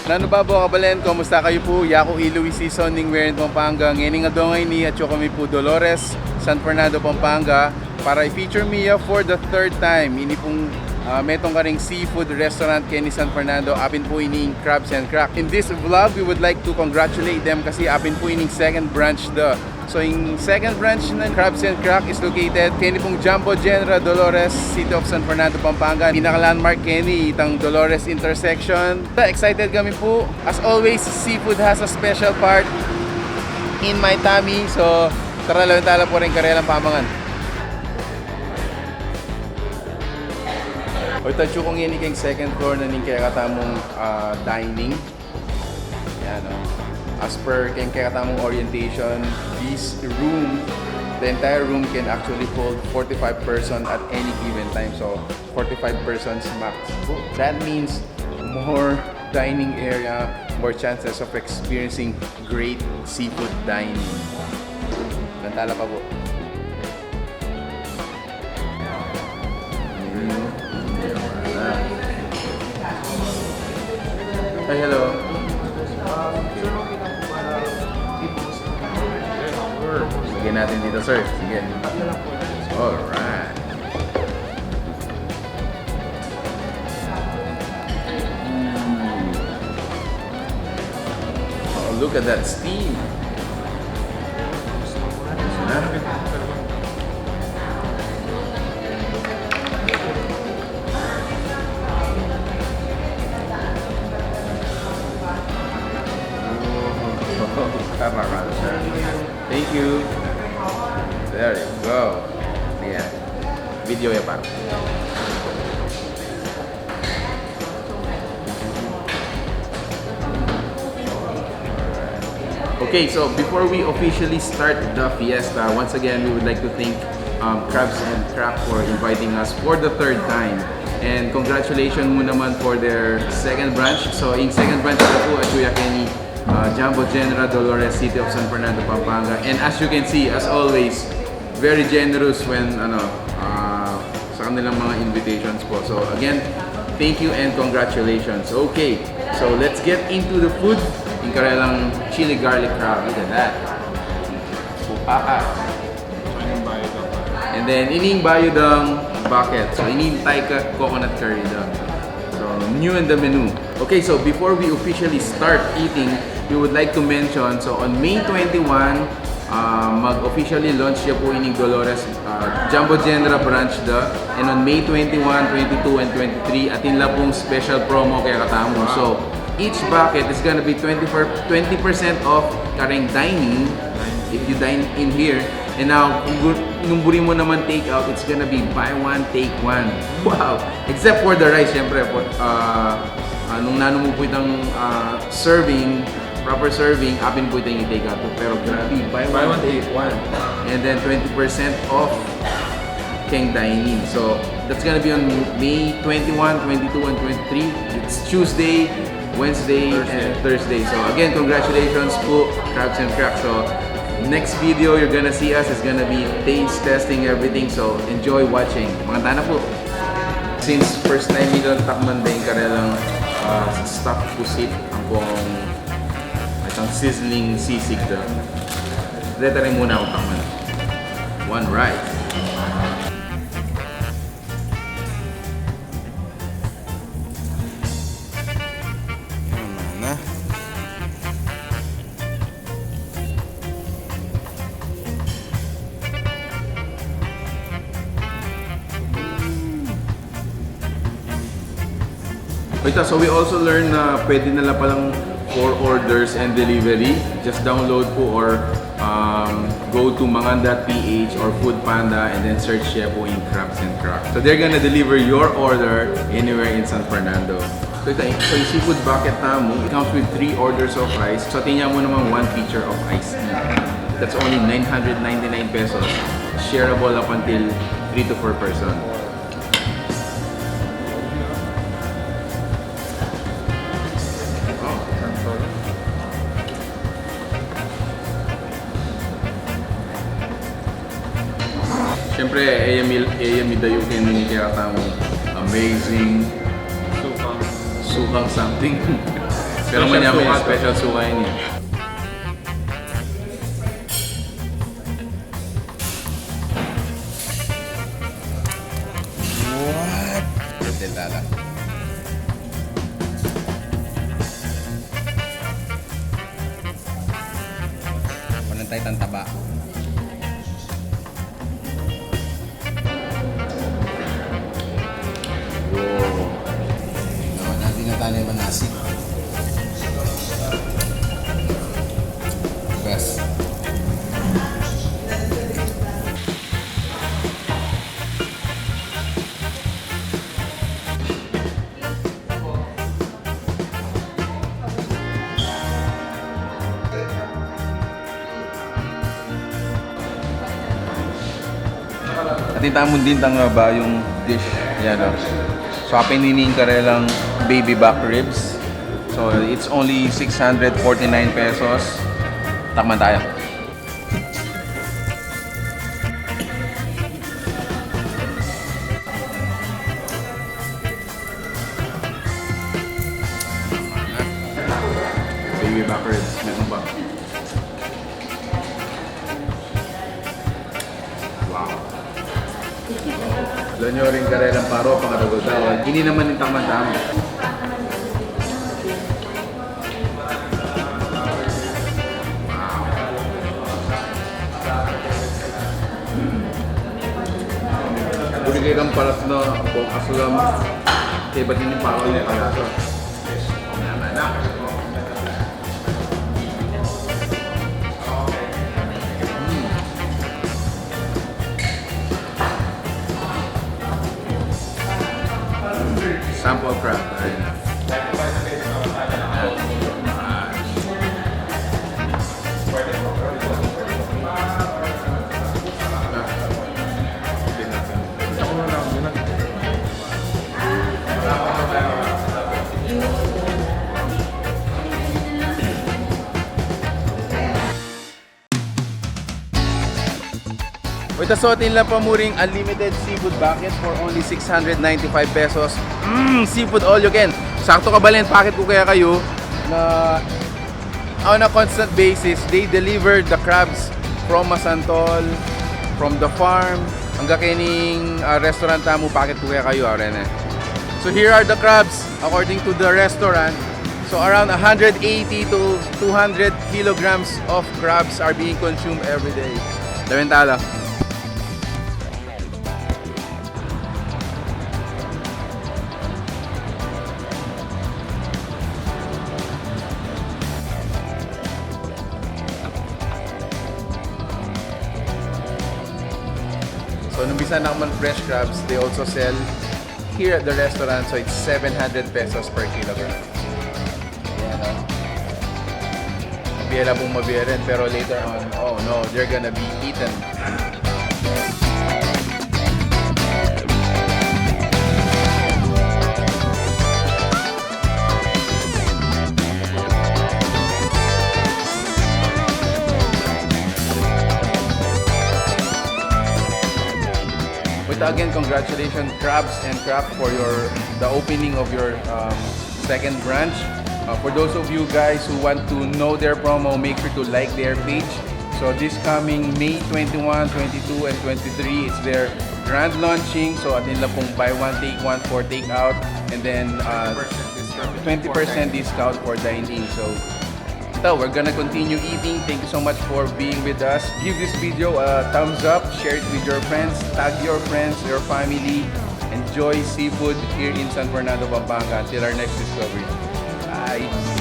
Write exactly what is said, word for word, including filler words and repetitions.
Nanu ba pu, kabalen, kumusta kayu pu? Yaku i Luis Sison ning Werin, Pampanga. Ngening aldo ngeni atyu kami pu Dolores, San Fernando, Pampanga, para i-feature mi ya for the third time. Ini pung, ah, metung karing seafood restaurant keni San Fernando, apin pu ining Crabs and Crack. In this vlog, we would like to congratulate them kasi apin pu ining second branch da. So, ing second branch ng Crabs and Crack is located keni pung Jumbo General Dolores, City of San Fernando, Pampanga. Pinaka-landmark keni itang Dolores intersection. Excited kami pu. As always, seafood has a special part in my tummy. So, tara, lawen tala pu ring karelang pamangan. O, atyu kami ngeni keng second floor na ning kekatamung, ah, dining. Yan, no? As per keng kekatamung orientation, this room, the entire room can actually hold forty-five person at any given time. So, forty-five persons max. That means more dining area, more chances of experiencing great seafood dining. Lawen tala pa pu. Hi, hello. Lagyan natin dito, sir. Sige. Alright. Mm. Oh, look at that steam. Sarap. Oh, tama ka, sir. Thank you. There you go. Yeah. Video ya, pare. Okay, so before we officially start the fiesta, once again, we would like to thank, um, Crabs and Crack for inviting us for the third time. And congratulations mu naman for their second branch. So, in second branch na pu, atyu ya keni, uh, Jumbo General Dolores, City of San Fernando, Pampanga. And as you can see, as always, very generous when, ano, ah, sa kanilang mga invitations po. So again, thank you and congratulations. Okay, so let's get into the food. Ing karelang chili garlic crab. Look at that. Wow. And then, ining bayu dang bucket. So, ining Thai coconut curry da. So, new in the menu. Okay, so before we officially start eating, we would like to mention, so on May twenty-one, ah, mag-officially launch ya pu ining Dolores, ah, Jumbo General Branch da. And on May twenty-one, twenty-two, and twenty-three, atin la pung special promo kekatamu. So, each bucket is gonna be twenty-four, twenty percent off kareng dining if you dine in here. And now, kung gu-, nung buri mu naman take out, it's gonna be buy one, take one. Wow! Except for the rice, syempre, po, ah, ah, nung nanu mu pu itang, ah, serving, proper serving, apin pu itang i-take out. Pero grabe, buy one, take one. And then twenty percent off keng dining. So, that's gonna be on May twenty-one, twenty-two, and twenty-three. It's Tuesday, Wednesday, and Thursday. So again, congratulations po, Crabs and Cracks. So next video you're gonna see us is gonna be taste testing everything. So enjoy watching. Mga tana po. Since first time mi lang takman da ing karelang, ah, stuffed pusit, ang pong itang sizzling sisig da. Deta rin muna akong takman. One right. Tama na. Wait, ah, so we also learned na pwede na la palang for orders and delivery. Just download po or, um, go to mangan dot P H or Food Panda and then search siya po in Crabs and Crack. So they're gonna deliver your order anywhere in San Fernando. So ita, so ing seafood bucket tamu, it comes with three orders of rice. So atin ya mu naman one pitcher of iced tea. That's only nine hundred ninety-nine pesos. Shareable up until three to four person. Siyempre, e ya mi, e ya mi dayu keni ing kekatamung amazing sukang, sukang something. Pero special manyami, suka to. Special suka ini. What? Hotel dala. Wanan tayo tantaba. Wow. No, natin na tayo manasik. Best. Atin tamu dintang, ah, bayung dish. Yan, oh. So, apin ini ing karelang baby back ribs. So, it's only six hundred forty-nine pesos. Takman tayo. Baby back ribs, meron pa. Wow. Alam nyo rin, karelang paro, pangaragol tao. Ini naman ing takman tamu. Buri keng palas na buang asulam, kaya ba't ini parang yung kalasa? Sample crab. Ayan. Uy, ta so, atin la pa muring unlimited seafood bucket for only six hundred ninety-five pesos. Mm, seafood all you can. Saktu kabalen paket ku kaya kayu na on a constant basis, they deliver the crabs from Masantol, from the farm, angga kening, ah, restaurant tamu, paket ku kaya kayu, ah, rene. So here are the crabs, according to the restaurant. So around a hundred eighty to two hundred kilograms of crabs are being consumed every day. Lawen tala. So, nung bisa naman fresh crabs, they also sell here at the restaurant. So, it's seven hundred pesos per kilogram. Ayan, oh. Mabie la pung mabie rin, pero later on, oh no, they're gonna be eaten. But again, congratulations, Crabs and Crab, for your, the opening of your, um, second branch. Uh, for those of you guys who want to know their promo, make sure to like their page. So this coming May twenty-one, twenty-two, and twenty-three, it's their grand launching. So atin la pung buy one, take one for takeout, and then, uh, twenty percent discount for dine-in. So, ito, we're gonna continue eating. Thank you so much for being with us. Give this video a thumbs up, share it with your friends, tag your friends, your family. Enjoy seafood here in San Fernando, Pampanga. Until our next discovery. Bye!